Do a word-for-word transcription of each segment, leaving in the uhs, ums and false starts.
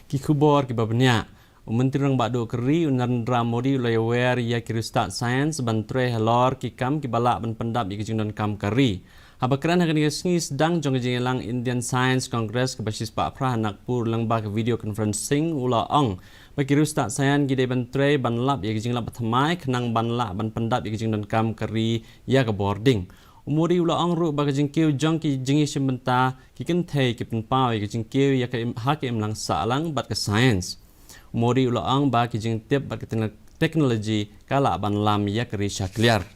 Ki khubor kiba bniah. U Myntri Rangbah Duh ka ri, u Narendra Modi, u la ïawer ïa ki riewstad science ban trei halor ki kam kiba lah ban pyndap ïa ki jingdonkam ka ri. Haba kren ha kane ka sngi sdang jong ka jingïalang Indian Science Congress kaba shispah phra ha Nagpur lyngba ka video conferencing, u la ong ba ki riewstad science ki dei ban trei ban lap ïa ki jinglap bathymmai khnang ban lah ban pyndap ïa ki jingdonkam ka ri ïa ka bording. U Modi u la ong ruh ba ka jingkiew jong ki jingïashim bynta ki kynthei ki pynpaw ïa ka jingkiew ïa ka im, ha ka imlang sahlang bad ka science. U Modi u la ong ba ki jingtip bad ka tekno-, technology ka lah ban lam ïa ka ri sha kliar.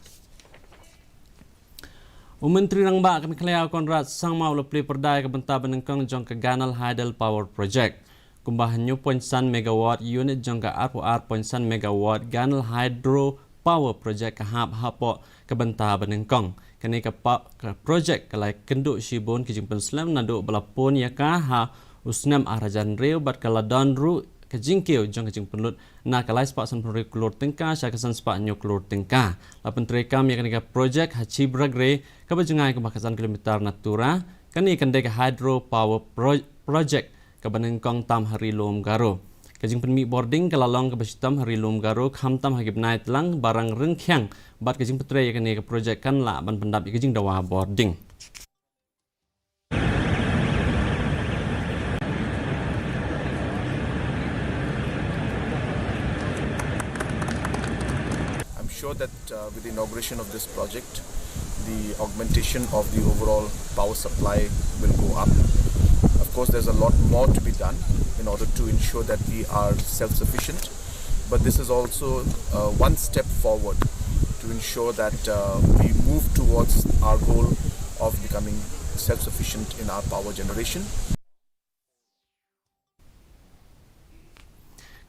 U Myntri Rangbah ka Meghalaya, u Conrad Sangma, u la plie pyrda ïa ka bynta banyngkong jong ka Ganal Hydel Power Project. Kumba hynñiew point san megawatt unit jong ka arphew ar point san megawatt Ganal Hydro Power Project ka hap hapoh ka bynta banyngkong. Kane ka pa-, ka project ka la ïakynduh shibun ki jingpynslem naduh ba la pun ïa ka ha u snem ar hajar hynriew bad ka la don ruh ka jingkiew jong ka jingpynlut na ka laispah sanphew hynriew klur tyngka sha ka sanspah hynñiew klur tyngka. La pyntreikam ïa kane ka project ha Chibragre kaba jngai kumba khatsan kilometer na Tura. Kane kan dei ka hydro power pro-, project kaba nyngkong tam ha Ri Lum Garo. Ka jingpynmih bording ka la long kaba shitom ha Ri Lum Garo khamtam ha ki bnai tlang ba rang ryngkhiang bad ka jingpyntrei ïa kane ka project kan lah ban pyndap ïa ka jingdawa bording. I'm sure that, uh, with the inauguration of this project, the augmentation of the overall power supply will go up. Of course, there's a lot more to be done in order to ensure that we are self-sufficient. But this is also, uh, one step forward to ensure that, uh, we move towards our goal of becoming self-sufficient in our power generation.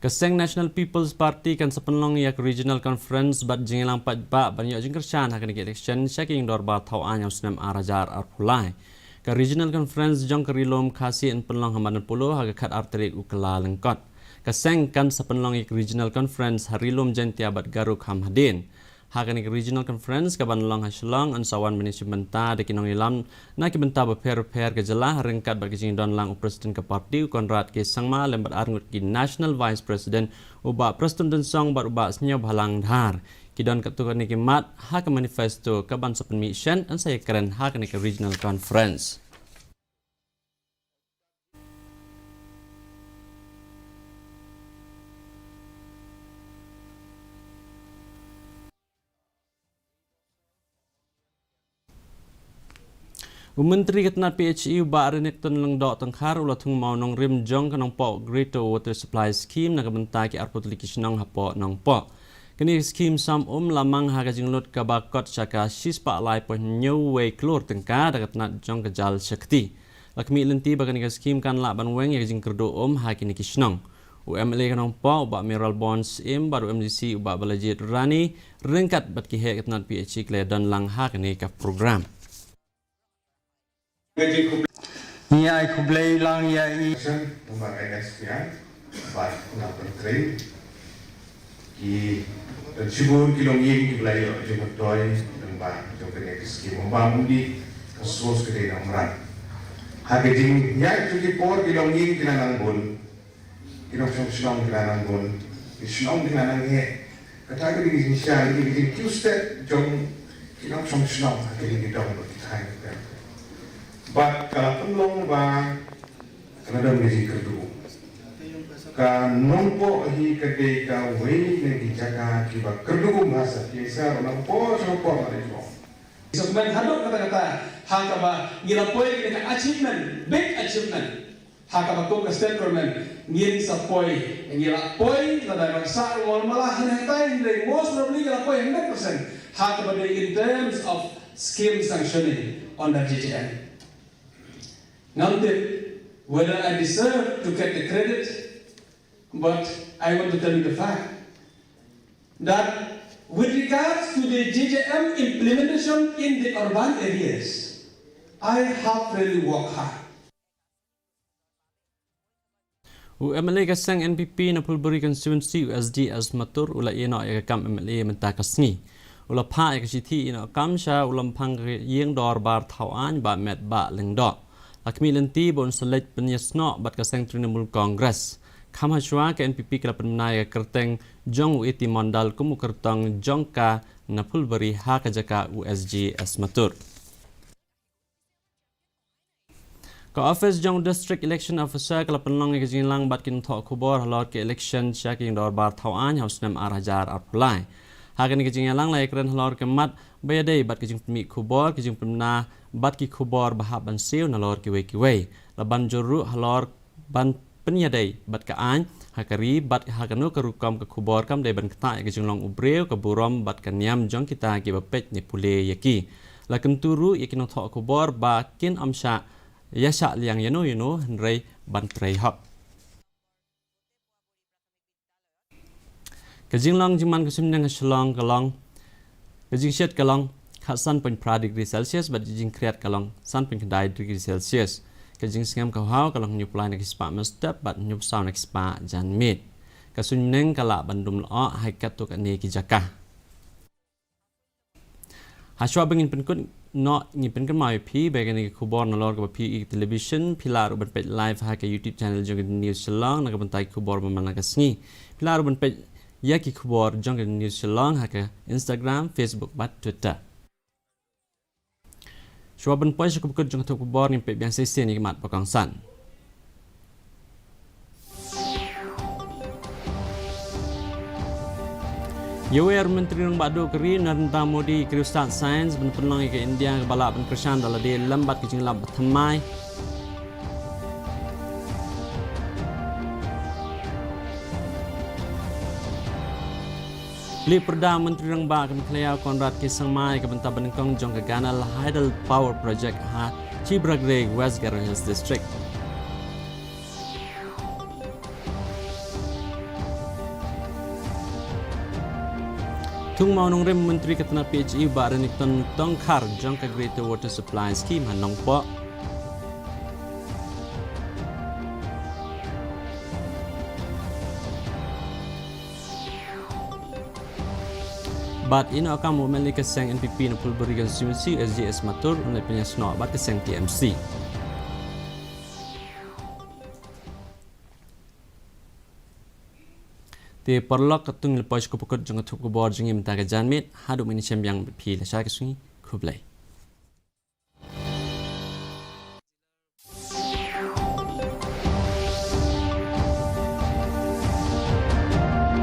Ka seng National People's Party kan sa pynlong ïa ka Regional Conference bad jingïalang paidbah ban ïoh jingkyrshan ha kane ka election sha ka ïing dorbar thaw aiñ ha u snem ar hajar arphew lai. Ka Regional Conference jong ka Ri Lum Khasi yn pynlong ha Madan Polo ha ka khatar tarik u Kyllalyngkot. Ka seng kan sa pynlong ïa ka Regional Conference ha Ri Lum Jaiñtia bad Garo kham hadien. Ha kane ka Regional Conference kaban long ha Shillong, yn sa wan ban ïashim bynta da ki nongïalam na ki bynta bapher bapher ka jylla, ryngkat bad ka jingdon lang u President ka party u Conrad K Sangma lem bad arngut ki National Vice President, u Bah Prestone Tynsong bad u Bah Sniawbhalang Dhar. Ki don katto katne ki mat ha ka manifesto kaban sa pynmih shen, yn sa ïakren ha kane ka Regional Conference. U Myntri ka tnat P H E u Bah Renikton Lyngdoh Tongkhar u la thung mawnongrim jong ka Nongpoh Greater Water Supply Scheme na ka bynta ki arphew tylli ki shnong hapoh Nongpoh. Kane ka skhim sam um la mang ha ka jinglut kaba kot sha ka shispah lai point hynñiew wei klur tyngka da ka tnat jong ka Jal Shakti. La khmih lynti ba kane ka skhim kan lah ban weng ïa ka jingkyrduh um ha kine ki shnong. U M L A ka Nongpoh u Bah Mayralborn Syiem bad u M D C u Bah Balajied Rani ryngkat bad ki heh ka tnat P H E ki la ïadon lang ha kane ka program. Ngi ai khublei lang ïa i. Namar ka S P R bad na pyntrei ki, don shibun ki longïing kiba la ïoh jingmyntoi lyngba jong kane ka skhim, ym ba mut dei ka source ka dei na Umrang. Ha ka jingïaid jong ki por ki longïing ki la nang bun, ki nongshong shnong ki la nang bun, ki shnong ki la nang heh. Kata ka dei ka jingshisha, ka dei ka jingkiew stet jong ki nongshong shnong ha kine ki dong bad ki thaiñ. Bad ka la pynlong ba ka la don ka jingkyrduh. Ka Nongpoh hi ka dei kawei na ki jaka kiba kyrduh um ha sha ki sar Nongpoh, Nongpoh, Nongpoh. Sa kmen haduh katta katta ha kaba ngi la poi ïa ka achievement, big achievement. Ha kaba kum ka state government ngin sa poi, ngi la poi, lada ngi sah ruh mala hynrei hynrei most probably ngi la poi hundred percent ha kaba dei in terms of scheme sanctioning under G G M. Ngam tip whether I deserve to get the credit, but I want to tell you the fact that with regards to the G G M implementation in the urban areas, I have really worked hard. U M L A ka seng N P P na Phulbari constituency, u S D S Mathur, u la ïehnoh ïa ka kam M L A mynta ka sngi. U la phah ïa ka shithi ïehnoh kam sha u Lamphang ka ïing dorbar thaw aiñ Bah Metbah Lyngdoh. La khmih lynti ba un sa leit pynïasnoh bad ka seng Trinamool Congress. Kham hashwa ka N P P ka la pynbna ïa ka kyrteng jong u A T Mondal kum u kyrtong jong ka na Phulbari ha ka jaka u S G S Mathur. Ka office jong District Election Officer ka la pynlong ïa ka jingïalang bad ki nongthoh khubor halor ka election sha ka jingdorbar thaw aiñ ha u snem ar hajar arphew lai. Ha kane ka jingïalang la ïakren halor ka mat ba ïadei bad ka jingpynmih khubor, ka jingpynbna bad ki khubor ba hap ban siew nalor kiwei kiwei. La ban jur ruh halor ban pynïadei bad ka aiñ ha ka ri bad ha kano ka rukom ka khubor kam dei ban ktah ïa ka jinglong u briew, ka burom bad ka niam jong kita kiba peit ne pule ïa ki. La kyntu ruh ïa ki nongthoh khubor ba kin ym shah ïa shah liang ïano ïano hynrei ban trei hok. Ka jinglong jingman ka suiñbneng ha Shillong ka long, ka jingshit ka long khatsan point phra degree Celsius bad ka jingkhriat ka long san point khyndai degree Celsius. Ka jingsngem ka haw ka long hynñiewphew lai na ki spah mynstep bad hynñiewphew saw na ki spah janmiet. Ka suiñbneng ka lah ban dum lyoh ha katto katne ki jaka. Hashwa ba ngin pynkut noh, ngin pynkynmaw ïa phi ba kane ka khubor nalor kaba phi i television, phi lah ruh ban peit live ha ka YouTube channel jong ka News Shillong na ka bynta ki khubor ba man la ka sngi. Phi lah ruh ban peit ïa ki khubor jong ka News Shillong ha ka Instagram, Facebook bad Twitter. Shuwa ban poi sha ka bukut jong ka thup khubor, ngin peit biang shisien ïa ki mat ba kongsan. Ïawer Myntri Rangbah Duh ka ri Narendra Modi ïa ka riewstad science ban pynlong ïa ka India kaba lah ban kyrshan da lade lem bad ka jinglap ba thymmai. Plie pyrda Myntri Rangbah ka Meghalaya Conrad K Sangma ïa ka bynta ba nyngkong jong ka Ganal Hydel Power Project ha Chibragre, West Garo Hills District. Thung mawnongrim Myntri ka tnat P H E Bah Renikton Tongkhar jong ka Greater Water Supply Scheme ha Nongpoh. Bad ïa u kam u M L A ka seng N P P na Phulbari constituency, S J S Mathur, un leit pynïasnoh bad ka seng T M C. Te paralok, katto ngi la poi sha ka bukut jong ka thup khubor jong ngi mynta ka janmiet, haduh mynne shem biang bad phi lashai ka sngi, khublei.